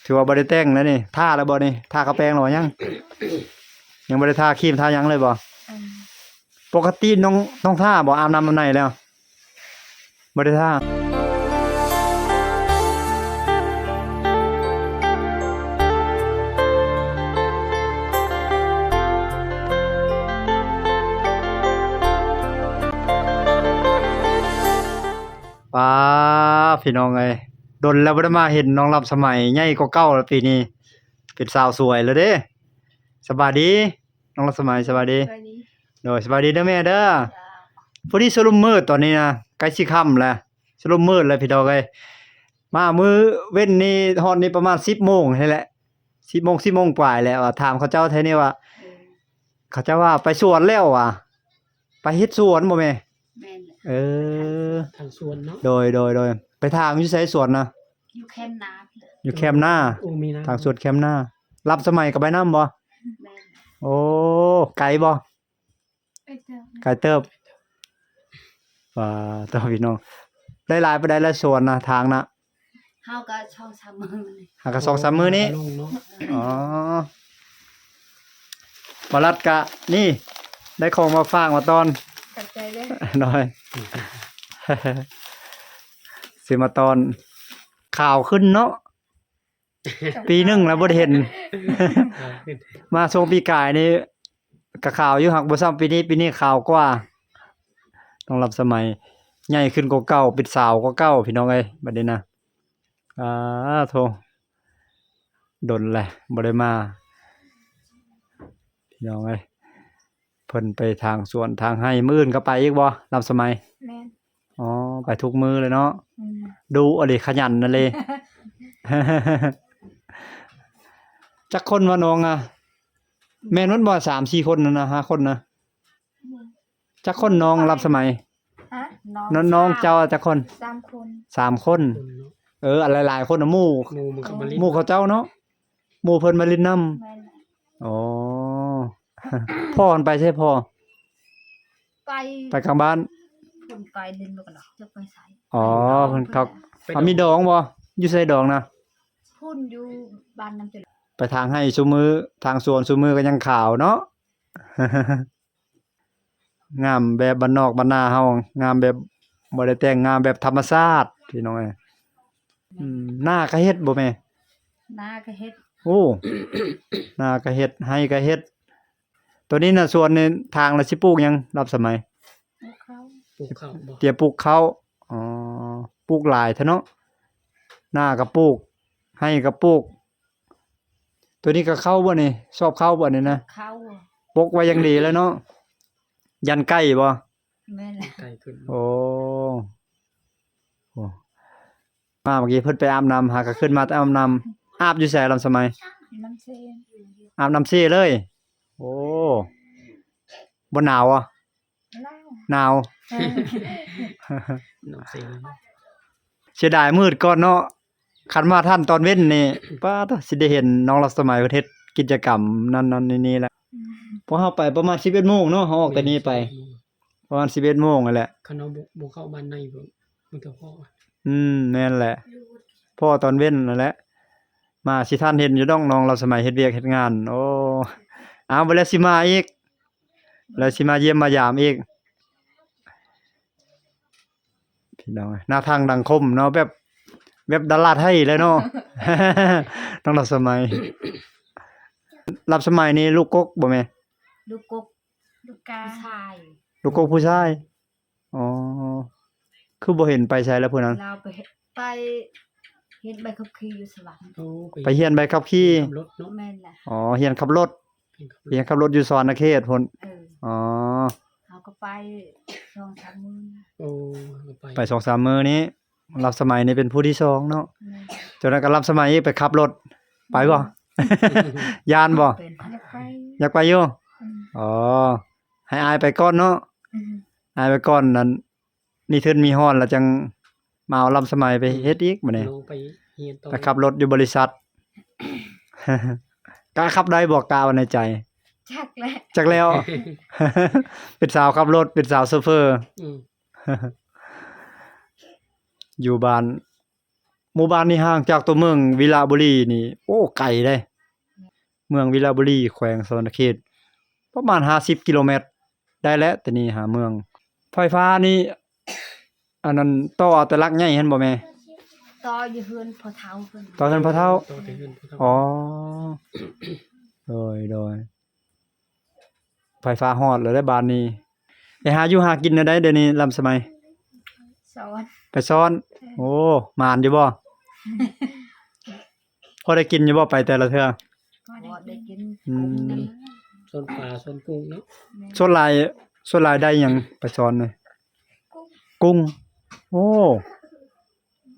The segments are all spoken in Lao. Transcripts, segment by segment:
ຖືວ່າບໍ່ໄດ້ແຕ່ງແລ້ວນີ້. ທາແລ້ວບໍ່ນີ້? ທາຄາແປງແລ້ວບໍ່? ຍັງ ຍັງບໍ່ໄດ້ທາຄຣີມທາຫຍັງເລີຍບໍ່? ອືມ ປົກກະຕິນ້ອງ ນ້ອງທາບໍ່? ອາບນ້ຳອາບໃນແລ້ວ? ບໍ່ໄດ້ທາ. ປ້າ ພີ່ນ້ອງເອີຍ ດົນແລ້ວບໍ່ໄດ້ມາເຫັນນ້ອງລຳສະໄໝ ໃຫຍ່ກວ່າເກົ່າແລ້ວປີນີ້ ເປັນສາວສວຍແລ້ວເດ້. ສະບາຍດີ ນ້ອງລຳສະໄໝ ສະບາຍດີ. ສະບາຍດີ ໂດຍ ສະບາຍດີເດີແມ່ເດີ. ພໍດີຊຸລຸມມືດຕອນນີ້ນະ ໃກ້ຊິຄ່ຳແລ້ວ ຊຸລຸມມືດແລ້ວພີ່ນ້ອງເອີຍ. ມາມື້ເວັນນີ້ຮອດນີ້ປະມານສິບໂມງນີ້ແຫຼະ ສິບໂມງ ສິບໂມງປາຍແລ້ວ. ວ່າຖາມເຂົາເຈົ້າແຖວນີ້ວ່າ ເອີ ເຂົາເຈົ້າວ່າໄປສວນແລ້ວວ່າ ໄປເຮັດສວນບໍ່ແມ່? ແມ່ນແຫຼະ ເອີ ທາງສວນເນາະ. ໂດຍ ໂດຍ ໂດຍ ໄປທາງຢູ່ໃສສວນນະ? ຢູ່ແຄມນາ ຢູ່ແຄມນາ. ໂອ້ ມີນາ ທາງສວນແຄມນາ. ລຳສະໄໝກໍໄປນຳບໍ່? ແມ່ນ. ໂອ້ ໄກບໍ່? ໄກເຕີບ ໄກເຕີບ. ວ່າ ຕົວະພີ່ນ້ອງ ໄດ້ຫຼາຍປານໃດລະສວນນະ ທາງນະ? ເຮົາກໍສອງສາມມື້ນີ້ ຫາກໍສອງສາມມື້ນີ້. ອໍ ມາລັດກະນີ້ ໄດ້ຂອງມາຝາກມາຕ້ອນ. ຂອບໃຈເດີ. ໂດຍ ຊື້ມາຕ້ອນ. ຂາວຂຶ້ນເນາະ ປີໜຶ່ງແລ້ວບໍ່ໄດ້ເຫັນ. ມາຊ່ວງປີກາຍນີ້ກະຂາວຢູ່ ຫາກບໍ່ຊ່ຳປີນີ້ ປີນີ້ຂາວກວ່າ. ນ້ອງລຳສະໄໝໃຫຍ່ຂຶ້ນກວ່າເກົ່າ ເປັນສາວກວ່າເກົ່າ ພີ່ນ້ອງເອີຍ ບັດນີ້ນະ. ອາໂທ້ ດົນແຫຼະບໍ່ໄດ້ມາ ພີ່ນ້ອງເອີຍ. ເພິ່ນໄປທາງສວນທາງໄຮ່ ມື້ອື່ນກໍໄປອີກບໍ່ ລຳສະໄໝ? ແມ່ນ. ອໍ ໄປທຸກມື້ເລີຍເນາະ. ອືມ ດຸອີ່ຫຼີ ຂະຫຍັນນັ້ນເລີຍ. ຈັກຄົນວະນ້ອງອະ? ແມ່ນໝົດບໍ່ ສາມສີ່ຄົນນັ້ນນະ ຫ້າຄົນນະ? ຈັກຄົນນ້ອງລຳສະໄໝ? ຮະ? ນ້ອງ ນ້ອງເຈົ້າຈັກຄົນ? ສາມຄົນ. ສາມຄົນ. ເອີ ອັນຫຼາຍໆຄົນນະ ໝູ່ ໝູ່ເຂົາເຈົ້າເນາະ ໝູ່ເພິ່ນມາຫຼິ້ນນຳ. ແມ່ນ. ອໍ ພໍ່ຫັ້ນໄປໃສພໍ່? ໄປ ໄປກາງບ້ານ. ເພິ່ນໄປຫຼິ້ນບໍ່ກັນດອກ ຈັກໄປໃສ. ອໍ ເພິ່ນເຂົາ ໄປດອງ ເຂົາມີດອງບໍ່? ຢູ່ໃສດອງນະ? ພຸ້ນຢູ່ບ້ານນ້ຳຈະເລີນ. ໄປທາງໄຮ່ຊຸມື້ ທາງສວນຊຸມື້ກໍຍັງຂາວເນາະ. ງາມແບບບ້ານນອກບ້ານນາເຮົາ ງາມແບບບໍ່ໄດ້ແຕ່ງ ງາມແບບທຳມະຊາດ ພີ່ນ້ອງເອີຍ. ອືມ ນາກະເຮັດບໍ່ແມ່? ນາກະເຮັດ. ໂອ້ ນາກະເຮັດ ໄຮ່ກະເຮັດ. ໂຕນີ້ນະ ສວນນີ້ທາງລະຊິປູກຫຍັງ ລຳສະໄໝ? ປູກເຂົ້າ. ປູກເຂົ້າບໍ່? ຕຽມປູກເຂົ້າ. ອໍ ປູກຫຼາຍແທ້ເນາະ ນາກະປູກ ໄຮ່ກະປູກ. ໂຕນີ້ກໍເຂົ້າບໍ່ນີ້? ຊອບເຂົ້າບໍ່ນີ້ນະ? ເຂົ້າ. ປົກໄວ້ຢ່າງດີແລ້ວເນາະ. ຢ້ານໄກ່ບໍ່? ແມ່ນແຫຼະ. ໄກ່ຂຶ້ນ. ໂອ້ ໂອ້ ມາເມື່ອກີ້ເພິ່ນໄປອາບນ້ຳ ຫາກໍຂຶ້ນມາແຕ່ອາບນ້ຳ. ອາບຢູ່ໃສ ລຳສະໄໝ? ນ້ຳເຊ. ອາບນ້ຳເຊເລີຍ. ໂອ້ ບໍ່ໜາວຫວາ? ໜາວ ໜາວ. ເອີ ນ້ຳເຊ. ເສຍດາຍມື້ກ່ອນເນາະ ຄັນມາທັນຕອນເວັນນີ້ ປ້າໂທ້ ຊິໄດ້ເຫັນນ້ອງລຳສະໄໝເພິ່ນເຮັດກິດຈະກຳນັ້ນໆນີ້ໆແຫຼະ. ອືມ ພວກເຮົາໄປປະມານສິບເອັດໂມງເນາະ ເຮົາອອກແຕ່ນີ້ໄປ ແມ່ນ ປະມານສິບເອັດໂມງຫັ້ນແຫຼະ. ຄັນເຮົາບໍ່ ບໍ່ເຂົ້າບ້ານໃນ ມັນກໍພໍ. ອືມ ແມ່ນແຫຼະ ພໍຕອນເວັນນັ້ນແຫຼະ. ມາຊິທັນເຫັນຢູ່ດອກ ນ້ອງລຳສະໄໝເຮັດວຽກເຮັດງານ. ໂອ້ ເອົາ ບັດແລ້ວຊິມາອີກ ແລ້ວຊິມາຢ້ຽມມາຢາມອີກ. ພີ່ນ້ອງເອີຍ ໜ້າທັງດັງຄົມເນາະ ແບບ ແບບດາລາໄທເລີຍເນາະ ນ້ອງລຳສະໄໝ. ລຳສະໄໝນີ້ລູກກົກບໍ່ແມ່? ລູກກົກ ລູກກາ ຜູ້ຊາຍ ລູກກົກຜູ້ຊາຍ. ອໍ ຄືບໍ່ເຫັນໄປໃສລະຜູ້ນັ້ນ? ລາວໄປເຮັດ ໄປຮຽນໃບຂັບຂີ່ຢູ່ສະຫວັນ. ໂອ້ ໄປຮຽນໃບຂັບຂີ່ ຂັບລົດເນາະ. ແມ່ນແຫຼະ. ອໍ ຮຽນຂັບລົດ ຮຽນຂັບລົດ ຮຽນຂັບລົດຢູ່ສະຫວັນນະເຂດພຸ້ນ. ເອີ ອໍ ເຮົາກໍໄປສອງສາມມື້. ໂອ້ ເຮົາກໍໄປ ໄປສອງສາມມື້ນີ້. ລຳສະໄໝນີ້ເປັນຜູ້ທີສອງເນາະ. ແມ່ນ. ຈາກນັ້ນກໍລຳສະໄໝອີກໄປຂັບລົດ ໄປບໍ່? ຢ້ານບໍ່? ເປັນ ຢາກໄປ ຢາກໄປຢູ່. ອືມ ອໍ ໃຫ້ອ້າຍໄປກ່ອນເນາະ. ອືມ ອ້າຍໄປກ່ອນ ນັ້ນ ມີທຶນມີຮອນ ແລ້ວຈັ່ງມາເອົາລຳສະໄໝໄປເຮັດອີກບັດນີ້. ນ້ອງໄປຮຽນຕໍ່ ໄປຂັບລົດຢູ່ບໍລິສັດ. ກະຂັບໄດ້ບໍ່ ກະໄວ້ໃນໃຈ? ຈັກແຫຼະ ຈັກແລ້ວ. ເປັນສາວຂັບລົດ ເປັນສາວໂຊເຟີ. ອືມ ຢູ່ບ້ານ ໝູ່ບ້ານນີ້ຫ່າງຈາກຕົວເມືອງວິລະບູລີນີ້ ໂອ້ ໄກເດ້. ເມືອງວິລະບູລີ ແຂວງສະຫວັນນະເຂດ ປະມານຫ້າສິບກິໂລແມັດໄດ້ແຫຼະ ແຕ່ນີ້ຫາເມືອງ. ໄຟຟ້ານີ້ ອັນນັ້ນ ຕໍ່ເອົາແຕ່ຫຼັກໃຫຍ່ຫັ້ນບໍ່ແມ່? ຕໍ່ຢູ່ເຮືອນພໍ່ເຖົ້າເພິ່ນ. ຕໍ່ເຮືອນພໍ່ເຖົ້າ? ຕໍ່ແຕ່ເຮືອນພໍ່ເຖົ້າ. ອໍ ໂດຍ ໂດຍ. ໄຟຟ້າຮອດແລ້ວເດ້ບ້ານນີ້. ໄປຫາຢູ່ຫາກິນແນວໃດດຽວນີ້ ລຳສະໄໝ? ສອນ. ໄປສອນ? ເອີ. ໂອ້ ໝານຢູ່ບໍ່? ພໍໄດ້ກິນຢູ່ບໍ່ ໄປແຕ່ລະເທື່ອ? ພໍໄດ້ກິນ. ອືມ. ສອນປາ ສອນກຸ້ງເນາະ. ແມ່ນ. ສ່ວນຫຼາຍ ສ່ວນຫຼາຍໄດ້ຫຍັງໄປສອນນີ້? ກຸ້ງ. ກຸ້ງ. ໂອ້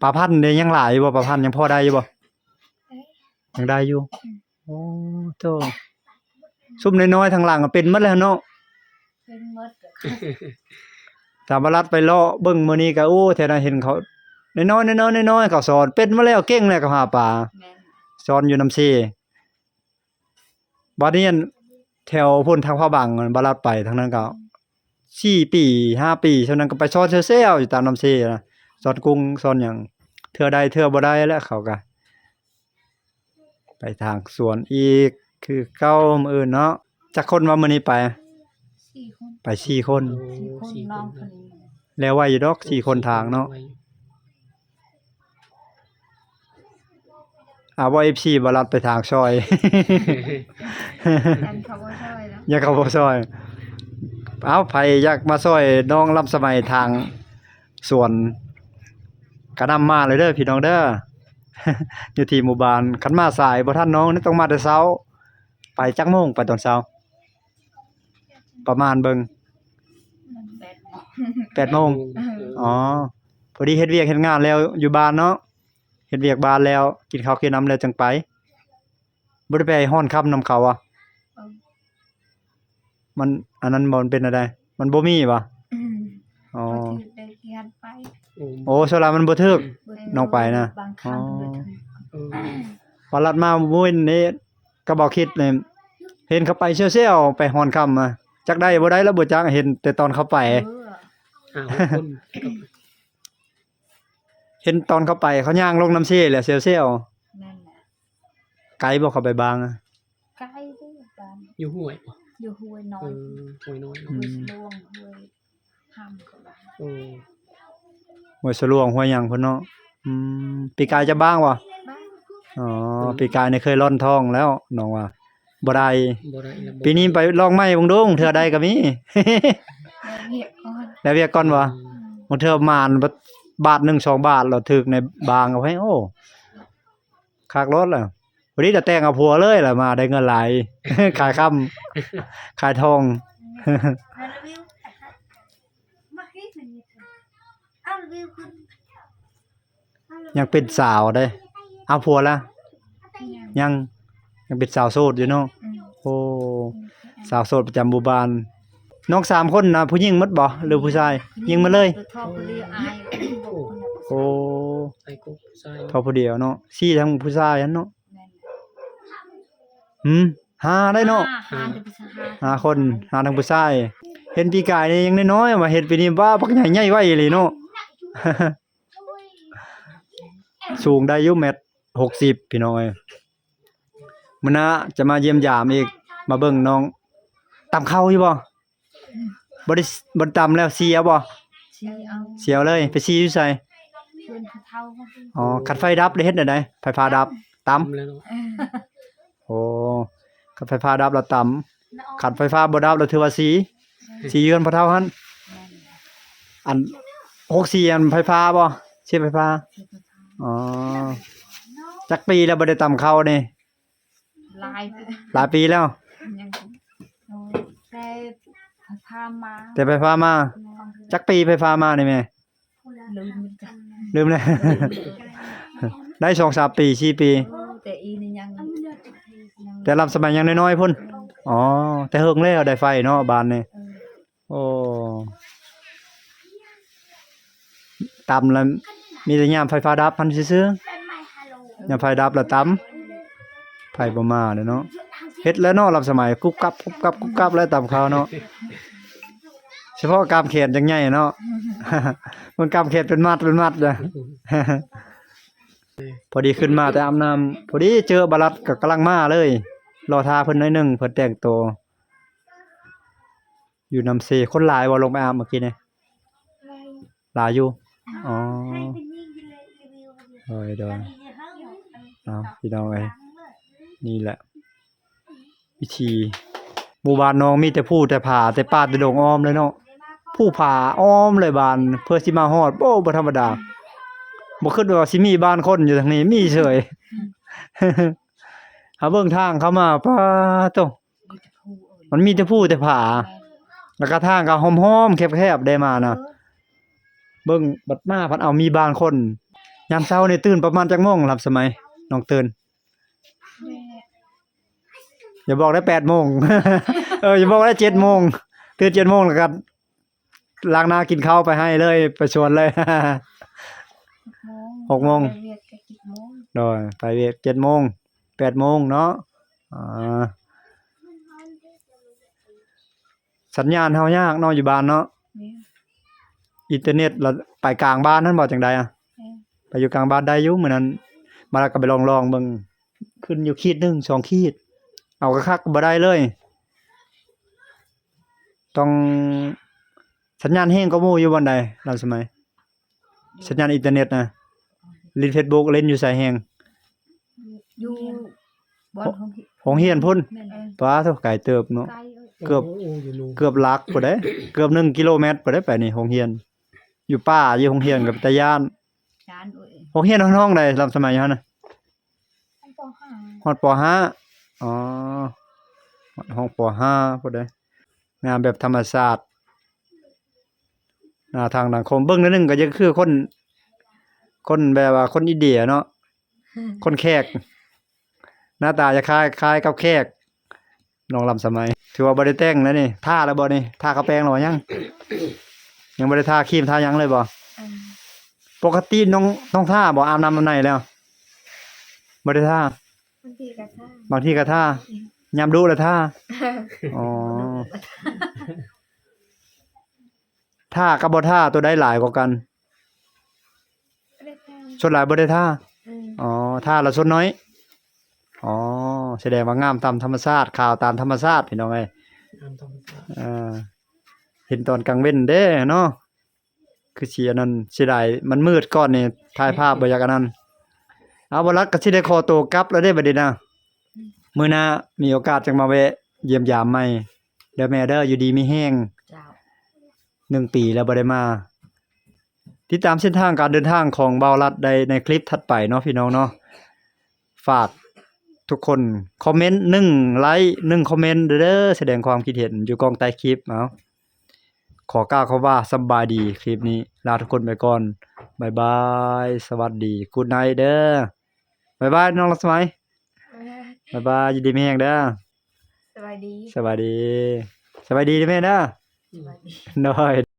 ປາພັນເດ້ ຍັງຫຼາຍຢູ່ບໍ່? ປາພັນຍັງພໍໄດ້ຢູ່ບໍ່? ໄດ້. ຍັງໄດ້ຢູ່. ອືມ. ໂອ້ ໂທ້ ຊຸມນ້ອຍໆທາງຫຼັງເປັນໝົດແລ້ວເນາະ. ເປັນໝົດ. ຕາມວ່າລັດໄປເລາະເບິ່ງມື້ນີ້ກະ ໂອ້ ແຖວນັ້ນເຫັນເຂົານ້ອຍໆ ນ້ອຍໆ ນ້ອຍໆ ເຂົາສອນເປັນໝົດແລ້ວ ເກັ່ງແລ້ວ ເຂົາຫາປາ. ແມ່ນ. ສອນຢູ່ນ້ຳເຊ. ບາດນີ້ ອັນ ແຖວພຸ້ນທາງພະບາງ ບາລັດໄປທາງນັ້ນກໍ ອືມ ສີ່ປີ ຫ້າປີ ຊ່ວງນັ້ນກໍໄປສອນແຊວໆຢູ່ຕາມນ້ຳເຊນະ ສອນກຸ້ງ ສອນຫຍັງ ເທື່ອໄດ້ເທື່ອບໍ່ໄດ້ແຫຼະ ເຂົາກໍໄປທາງສວນອີກຄືເກົ່າ. ມື້ອື່ນເນາະ ຈັກຄົນວ່າມື້ນີ້ໄປ? ສີ່ຄົນ. ໄປສີ່ຄົນ. ໂອ້ ສີ່ຄົນ ສີ່ຄົນ ນ້ອງຄົນນີ້ ແລ້ວໄວຢູ່ດອກ ສີ່ຄົນທາງເນາະ. ອາ ບໍ່ ເອັຟຊີ ບໍ່ລັດໄປທາງຊ່ອຍ ຢ້ານເຂົາບໍ່ຊ່ອຍເນາະ ຢ້ານເຂົາບໍ່ຊ່ອຍ. ເອົ້າ ໃຜຢາກມາຊ່ອຍນ້ອງລຳສະໄໝທາງສວນ ກະນຳມາເລີຍເດີພີ່ນ້ອງເດີ ຢູ່ທີ່ໝູ່ບ້ານ. ຄັນມາສາຍບໍ່ທັນນ້ອງນີ້ ຕ້ອງມາແຕ່ເຊົ້າ. ໄປຈັກໂມງ ໄປຕອນເຊົ້າ? ປະມານເບິ່ງ ແປດໂມງ. ແປດໂມງ. ເອີ ອໍ ພໍດີເຮັດວຽກເຮັດງານແລ້ວຢູ່ບ້ານເນາະ ເຮັດວຽກບ້ານແລ້ວ ກິນເຂົ້າກິນນ້ຳແລ້ວຈຶ່ງໄປ. ບໍ່ໄດ້ໄປຮ່ອນຄ່ຳນຳເຂົາຫວາ? ເອີ ມັນ ອັນນັ້ນບໍ່ ມັນເປັນແນວໃດ? ມັນບໍ່ມີຫວາ? ອືມ. ອໍ ບໍ່ຖືກໄດ້ຢ້ານໄປ. ໂອ້ ສ່ວນຫຼາຍມັນບໍ່ຖືກ ບໍ່ຖືກ ນ້ອງໄປນະ. ບາງຄັ້ງ ອໍ ບໍ່ຖືກ. ເອີ ວ່າລັດມາມື້ນີ້ ກັບບໍ່ຄິດນີ້ ເຫັນເຂົາໄປແຊວໆ ໄປຮອນຄ່ຳ ຈັກໄດ້ບໍ່ໄດ້ລະບໍ່ຈັກ ເຫັນແຕ່ຕອນເຂົາໄປ. ເອີ ຫ້າຫົກຄົນ ເຫັນຕອນເຂົາໄປ ເຂົາຍ່າງລົງນ້ຳເຊແຫຼະແຊວໆ. ແມ່ນແຫຼະ. ໄກບໍ່ເຂົາໄປບາງ? ໄກເດ້ບາງ. ຢູ່ຫ້ວຍບໍ່? ຢູ່ຫ້ວຍນ້ອຍ. ເອີ ຫ້ວຍນ້ອຍ. ອືມ ຫ້ວຍສະຫຼວງ ຫ້ວຍ ຫ້າມເຂົາວ່າ. ໂອ້ ຫ້ວຍສະຫຼວງ ຫ້ວຍຫຍັງພຸ້ນເນາະ. ອືມ ປີກາຍຈະບາງບໍ່? ບາງ. ອໍ ອືມ ປີກາຍນີ້ເຄີຍລ່ອນທ້ອງແລ້ວ ນ້ອງວ່າບໍ່ໄດ້ ບໍ່ໄດ້ແລ້ວ. ປີນີ້ໄປລອງໃໝ່ເບິ່ງດູ ເທື່ອໄດ້ກໍມີ. ແລ້ວວຽກກ່ອນ ແລ້ວວຽກກ່ອນບໍ່? ອືມ ບາງເທື່ອໝານບາດໜຶ່ງສອງບາດ ແລ້ວຖືກໃນບາງ ໂອ້ຍ ໂອ້ ຄັກໂລດລະ. ພໍດີແຕ່ງເອົາຜົວເລີຍລະ ມາໄດ້ເງິນຫຼາຍ ຂາຍຄຳ ຂາຍທອງ. ຍັງເປັນສາວເດ້. ເອົາຜົວລະ? ຍັງ ຍັງ ຍັງເປັນສາວໂສດຢູ່ເນາະ. ອືມ ໂອ້ ອືມ ສາວໂສດປະຈຳໝູ່ບ້ານ. ນ້ອງສາມຄົນນະ ຜູ້ຍິງໝົດບໍ່ ຫຼືຜູ້ຊາຍ? ຍິງໝົດເລີຍ. ເອີ ເທົ່າຜູ້ດຽວ ອ້າຍ. ໂອ້ ອ້າຍກໍຜູ້ຊາຍ ເທົ່າຜູ້ດຽວເນາະ. ສີ່ທັງຜູ້ຊາຍຫັ້ນເນາະ. ແມ່ນ. ຫືມ ຫ້າໄດ້ເນາະ. ຫ້າ ຫ້າ ຫ້າ ທັງຜູ້ຊາຍ ຫ້າຄົນ ຫ້າທັງຜູ້ຊາຍ. ເຫັນປີກາຍນີ້ຍັງນ້ອຍໆ ມາເຫັນປີນີ້ ວ້າ ບັກໃຫຍ່ ໃຫຍ່ໄວອີ່ຫຼີເນາະ. ສູງໄດ້ຢູ່ແມັດຫົກສິບ ພີ່ນ້ອງເອີຍ. ມື້ໜ້າຈະມາຢ້ຽມຢາມອີກ ມາເບິ່ງນ້ອງ. ຕຳເຂົ້າຢູ່ບໍ່? ບໍ່ໄດ້ ບໍ່ໄດ້ຕຳແລ້ວ ສີເອົາບໍ່? ສີເອົາ ສີເອົາເລີຍ. ໄປສີຢູ່ໃສ? ເຮືອນຜູ້ເຖົ້າ. ອໍ ຄັນໄຟດັບໄດ້ເຮັດແນວໃດ? ໄຟຟ້າດັບ ຕຳ ຕຳແລ້ວເນາະ. ເອີ ໂອ້ ຄັນໄຟຟ້າດັບລະຕຳ ເນາະ. ຄັນໄຟຟ້າບໍ່ດັບລະຖືວ່າສີ ສີຢູ່ເຮືອນພໍ່ເຖົ້າຫັ້ນ. ແມ່ນ. ອັນ ຫົກສີ່ ອັນໄຟຟ້າບໍ່? ສີໄຟຟ້າ. ອໍ ຈັກປີແລ້ວບໍ່ໄດ້ຕຳເຂົ້ານີ້? ຫຼາຍ ຫຼາຍປີແລ້ວ. ຍັງ ໂອ້ ແຕ່ໄຟຟ້າມາ ແຕ່ໄຟຟ້າມາ. ແມ່ນ. ຈັກປີໄຟຟ້າມານີ້ແມ່? ລືມ ລືມແລ້ວ ໄດ້ສອງສາມປີ ສີ່ປີ. ໂອ້ ແຕ່ອີນີ້ຍັງ ຍັງ ແຕ່ລຳສະໄໝຍັງນ້ອຍໆພຸ້ນ. ອໍ ແຕ່ເຫິງແລ້ວໄດ້ໄຟເນາະ ບ້ານນີ້. ເອີ ໂອ້ ຕຳລະມີແຕ່ຍາມໄຟຟ້າດັບຫັ້ນຊື່ໆ. ຍາມໄຟດັບລະຕຳ ໄຟບໍ່ມາເດ້ເນາະ. ເຮັດແລ້ວເນາະ ລຳສະໄໝ ກຸບກັບ ກຸບກັບ ກຸບກັບ ແລ້ວຕຳເຂົ້າເນາະ. ສະເພາະກ້າມແຂນຈັ່ງໃຫຍ່ເນາະ ເບິ່ງກ້າມແຂນເປັນມັດ ເປັນມັດເດ້. ພໍດີຂຶ້ນມາແຕ່ອາບນ້ຳ ພໍດີເຈີບ່າວລັດກໍກຳລັງມາເລີຍ ລໍຖ້າເພິ່ນໜ້ອຍໜຶ່ງ ເພິ່ນແຕ່ງໂຕ ຢູ່ນ້ຳເຊ. ຄົນຫຼາຍບໍ່ ລົງໄປອາບມື້ກີ້ນີ້? ຫຼາຍຢູ່. ອໍ ໂດຍໆ ເອົາ ພີ່ນ້ອງເອີຍ ນີ້ແຫຼະ ວິຖີ ໝູ່ບ້ານນ້ອງມີແຕ່ພູແຕ່ຜາ ແຕ່ປ່າແຕ່ດົງອ້ອມເລີຍເນາະ ພູຜາອ້ອມເລີຍບ້ານ. ເພື່ອຊິມາຮອດ ໂອ້ ບໍ່ທຳມະດາ ບໍ່ຄິດວ່າຊິມີບ້ານຄົນຢູ່ທາງນີ້ ມີເສີຍ. ຫາເບິ່ງທາງເຂົ້າມາ ປາໂຕ ມັນມີແຕ່ພູແຕ່ຜາ ແລ້ວກໍທາງກໍຫ້ອມໆ ແຄບໆ ໄດ້ມານະ. ເອີ ເບິ່ງບັດມາພັດ ເອົາ ມີບ້ານຄົນ. ຍາມເຊົ້ານີ້ຕື່ນປະມານຈັກໂມງ ລຳສະໄໝ ນ້ອງຕື່ນ? ແປດ ຢ່າບອກໄດ້ແປດໂມງ ເອີ ຢ່າບອກໄດ້ເຈັດໂມງ ຕື່ນເຈັດໂມງແລ້ວກໍລ້າງໜ້າກິນເຂົ້າໄປໄຮ່ເລີຍ ໄປສວນເລີຍ. ຫົກໂມງ ຫົກໂມງ ໄປວຽກກໍເຈັດໂມງ ໂດຍ ໄປວຽກເຈັດໂມງ ແປດໂມງເນາະ. ອ່າ ສັນຍານເຮົາຍາກເນາະ ຢູ່ບ້ານເນາະ. ແມ່ນ ອິນເຕີເນັດລະໄປກາງບ້ານຫັ້ນບໍ່ ຈັ່ງໃດອະ? ແມ່ນ ໄປຢູ່ກາງບ້ານໄດ້ຢູ່. ມື້ນັ້ນມາລະກໍໄປລອງໆເບິ່ງ ຂຶ້ນຢູ່ຂີດໜຶ່ງ ສອງຂີດ ເອົາຄັກໆບໍ່ໄດ້ເລີຍ. ຕ້ອງ ສັນຍານແຮງກວ່າໝູ່ຢູ່ບ່ອນໃດ ລຳສະໄໝ? ສັນຍານອິນເຕີເນັດນະ ຫຼິ້ນເຟສບຸກ ຫຼິ້ນຢູ່ໃສແຮງ? ຢູ່ບ່ອນໂຮງຮຽນ ໂຮງຮຽນພຸ້ນ. ແມ່ນ ປາໂທ້ ໄກເຕີບເນາະ ເກືອບ ເກືອບຫຼັກພຸ້ນເດ້ ເກືອບໜຶ່ງກິໂລແມັດພຸ້ນເດ້ ໄປນີ້ໂຮງຮຽນ. ຢູ່ປ່າ ຢູ່ໂຮງຮຽນກໍເປັນຕາຢ້ານ. ຢ້ານ ໂອ້ຍ ໂຮງຮຽນຫ້ອງໃດ ລຳສະໄໝ ຢູ່ຫັ້ນນະ? ຮອດປໍຫ້າ ຮອດປໍຫ້າ ອໍ ຮອດຫ້ອງປໍຫ້າພຸ້ນເດ້. ງາມແບບທຳມະຊາດ ໜ້າທາງສັງຄົມ ເບິ່ງໜ້ອຍໜຶ່ງກໍຈະຄືຄົນ ຄົນແບບວ່າຄົນອິນເດຍເນາະ ຄົນແຂກ ໜ້າຕາຈະຄ້າຍ ຄ້າຍກັບແຂກ. ນ້ອງລຳສະໄໝ ຖືວ່າບໍ່ໄດ້ແຕ່ງແລ້ວນີ້ ທາແລ້ວບໍ່ນີ້? ທາຄາແປງແລ້ວບໍ່? ຍັງ ຍັງບໍ່ໄດ້ທາຄຣີມທາຫຍັງເລີຍບໍ່? ອືມ ປົກກະຕິນ້ອງ ນ້ອງທາບໍ່? ອາບນ້ຳອາບໃນແລ້ວ ບໍ່ໄດ້ທາ? ບາງທີກໍທາ ບາງທີກໍທາ ອືມ ຍາມດຸແລ້ວທາ. ອໍ ທາກັບບໍ່ທາ ໂຕໃດຫຼາຍກວ່າກັນ? ບໍ່ໄດ້ທາ ສ່ວນຫຼາຍບໍ່ໄດ້ທາ. ອືມ ອໍ ທາລະສ່ວນໜ້ອຍ. ອໍ ສະແດງວ່າງາມຕາມທຳມະຊາດ ຂາວຕາມທຳມະຊາດ ພີ່ນ້ອງເອີຍ ງາມທຳມະຊາດ. ເອີ ເຫັນຕອນກາງເວັນເດ້ເນາະ ຄືຊິອັນນັ້ນ ເສຍດາຍມັນມືດກ່ອນນີ້ ຖ່າຍພາບບໍ່ຢາກອັນນັ້ນ. ເອົາ ບ່າວລັດກໍຊິໄດ້ຂໍໂຕກັບແລ້ວເດ້ບັດນີ້ນະ. ອືມ ມື້ໜ້າມີໂອກາດຈັ່ງມາແວະຢ້ຽມຢາມໃໝ່ເດີແມ່ເດີ ຢູ່ດີມີແຮງ. ເຈົ້າ ໜຶ່ງປີແລ້ວບໍ່ໄດ້ມາ. ຕິດຕາມເສັ້ນທາງການເດີນທາງຂອງບ່າວລັດໄດ້ໃນຄລິບຖັດໄປເນາະ ພີ່ນ້ອງເນາະ. ຝາກທຸກຄົນຄອມເມັນໜຶ່ງໄລ ໜຶ່ງຄອມເມັນເດີ ສະແດງຄວາມຄິດເຫັນຢູ່ກ້ອງໃຕ້ຄລິບ. ເອົາ ຂໍກ່າວຄຳວ່າສະບາຍດີ ຄລິບນີ້ລາທຸກຄົນໄປກ່ອນ ບາຍບາຍ ສະຫວັດດີ Good night ເດີ. ບາຍບາຍ ນ້ອງລຳສະໄໝ ບາຍບາຍ ຢູ່ດີມີແຮງເດີ. ສະບາຍດີ ສະບາຍດີ ສະບາຍດີເດີແມ່ເດີ. ສະບາຍດີ ໂດຍ.